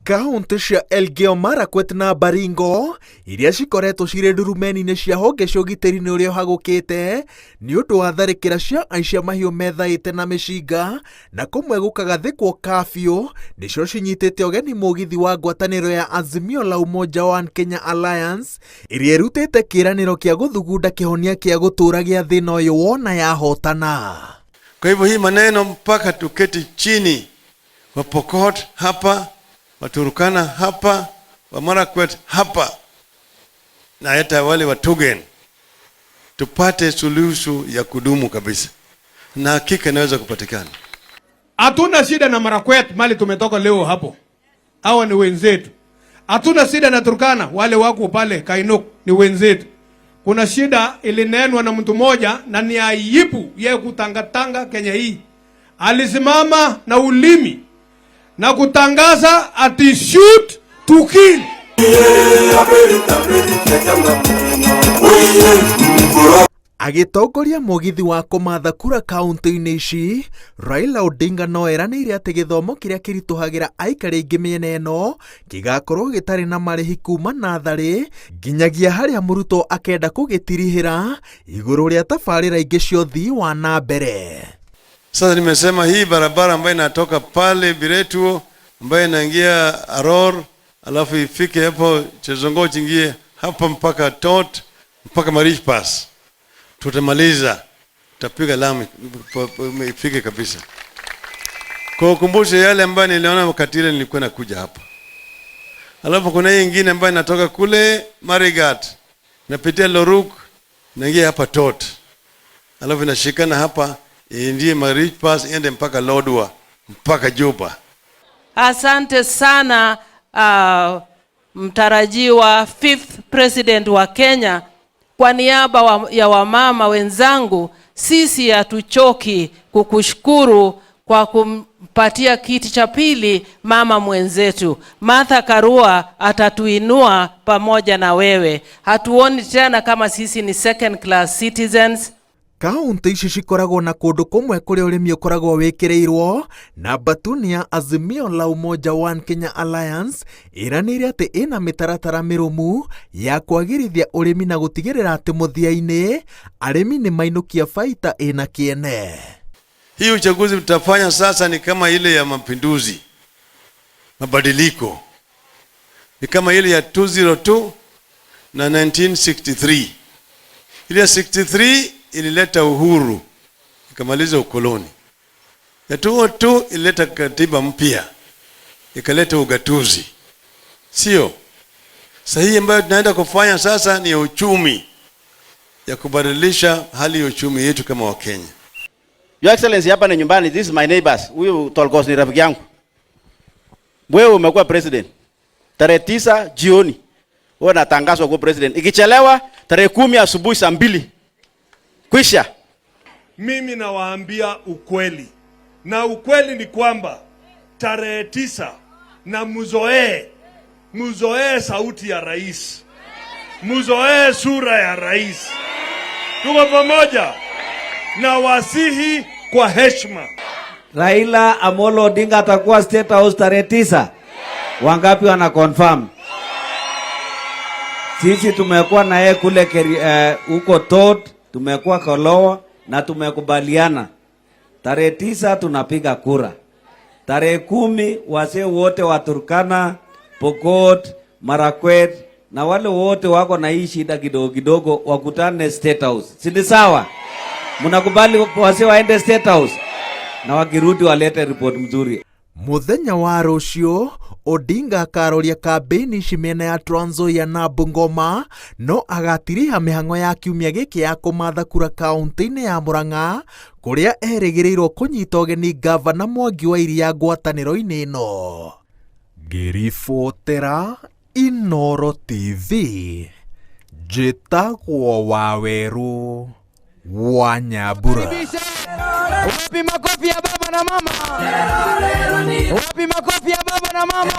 Kaunti cia Elgeyo Marakwet na Baringo iria cikoretwo cirĩ ndurumeni-inĩ cia honge cia ũgitĩri nĩ ũrĩa ũhagũkĩte nĩ ũndũ wa tharĩkĩra cia aici a mahiũ methaĩte na mĩcinga na kũmwe gũkagathĩkwo kabiũ nĩcio cinyitĩte ũgeni mũgithi wa ngwatanĩro ya Azimio la Umoja One Kenya Alliance ĩrĩa ĩrutĩte kĩĩranĩro kĩa gũthugunda kĩhonia kĩa gũtũũra gĩa thĩna ũyũ wona yahotana. Kwa hivyo hii maneno mpaka tuketi chini, wa Pokot hapa, wa Turkana hapa, wa Marakwet hapa na hata wale wa Tugen, tupate suluhu ya kudumu kabisa, na hakika inaweza kupatikana. Hatuna shida na Marakwet mali tumetoka leo hapo, hawa ni wenzetu. Hatuna shida na Turkana, wale wako pale Kainuk ni wenzetu. Kuna shida ilinenwa na mtu mmoja na ni aibu yeye kutangatanga Kenya hii. Alisimama na ulimi na kutangaza ati shoot to kill. Agĩtongoria mũgithi wa kũmatha kura kaunti-inĩ ici, Raila Odinga no eranĩire atĩ gĩthomo kĩrĩa kĩritũhagĩra aikari aingĩ mĩena ĩno gĩgakorwo gĩtarĩ na marĩhi kuma natharĩ nginyagia harĩa mũrutwo akenda kũgĩtirihĩra igũrũ rĩa tabarĩra ingĩ cia ũthii wa na mbere. Sasa nimesema hii barabara ambayo inatoka pale Biretuo ambayo inaingia Aror alafu ifike hapo Chesongoch ingie hapa mpaka Tot mpaka Marich Pass, tutamaliza, tutapiga lami ifike kabisa. Kwa ukumbusho yale ambayo niliona wakati ile nilikuwa nakuja hapa. Alafu kuna hii ingine ambayo inatoka kule Marigat napitia Loruk naingia hapa Tot, alafu inashikana hapa ndiye Marich Pass iende mpaka Lodwar mpaka Juba. Asante sana mtarajiwa fifth president wa Kenya. Kwa niaba ya wamama wenzangu, sisi hatuchoki kukushukuru kwa kumpatia kiti cha pili mama mwenzetu Martha Karua. Atatuinua pamoja na wewe. Hatuoni tena kama sisi ni second class citizens. Kaunti ici cikoragwo na kũndũ kũmwe kũrĩa ũrĩmi ũkoragwo wĩkĩrĩirwo na mbatuni ya Azimio la Umoja One Kenya Alliance ĩranĩire atĩ ĩna mĩtaratara mĩrũmu ya kwagĩrithia ũrĩmi na gũtigĩrĩra atĩ mũthia-inĩ arĩmi nĩ mainũkia baita ĩna kĩene. Hii uchaguzi tutafanya sasa ni kama ile ya mapinduzi, mabadiliko, ni kama ile ya 202 na 1963. Ile ya 63 ilileta uhuru ikamaliza ukoloni. Ya 202 ilileta katiba mpya ikaleta ugatuzi, sio? Sahihi ambayo tunaenda kufanya sasa ni ya uchumi, ya kubadilisha hali ya uchumi yetu kama Wakenya. Your Excellency, hapa ni nyumbani, this is my neighbors. Huyu Tolgos ni rafiki yangu. Wewe umekuwa president. Tarehe 9 jioni wewe unatangazwa kuwa president. Ikichelewa tarehe 10 asubuhi saa 2. Kwisha. Mimi nawaambia ukweli, na ukweli ni kwamba tarehe 9 na muzoee, muzoee sauti ya rais, muzoee sura ya rais. Tuko pamoja na wasihi kwa heshima. Raila Amolo Odinga atakuwa State House tarehe 9. Wangapi wana confirm? Sisi tumekuwa na yeye kule huko Tot, tumekuwa Kolowa na tumekubaliana tarehe 9 tunapiga kura. Tarehe 10 wazee wote wa Turkana, Pokot, Marakwet na wale wote wako na hii shida kidogo kidogo wakutane State House. Si ni sawa? Mnakubali wazee waende State House na wakirudi walete report mzuri. Muthenya wa rũciũ Odinga akaroria kambĩini ici mĩena ya Trans Nzoia na Bungoma no agatiriha mĩhang'o ya kiumia gĩkĩ ya kũmatha kura kaunti-inĩ ya Murang'a kũrĩa erĩgĩrĩirwo kũnyita ũgeni ngavana Mwangi wa Iria ngwatanĩro-inĩ ĩno. Ngĩribotera Inooro TV njĩtagwo Wawerũ wa Nyambura. Wapi makofi ya baba na mama? Wapi makofi ya baba na mama?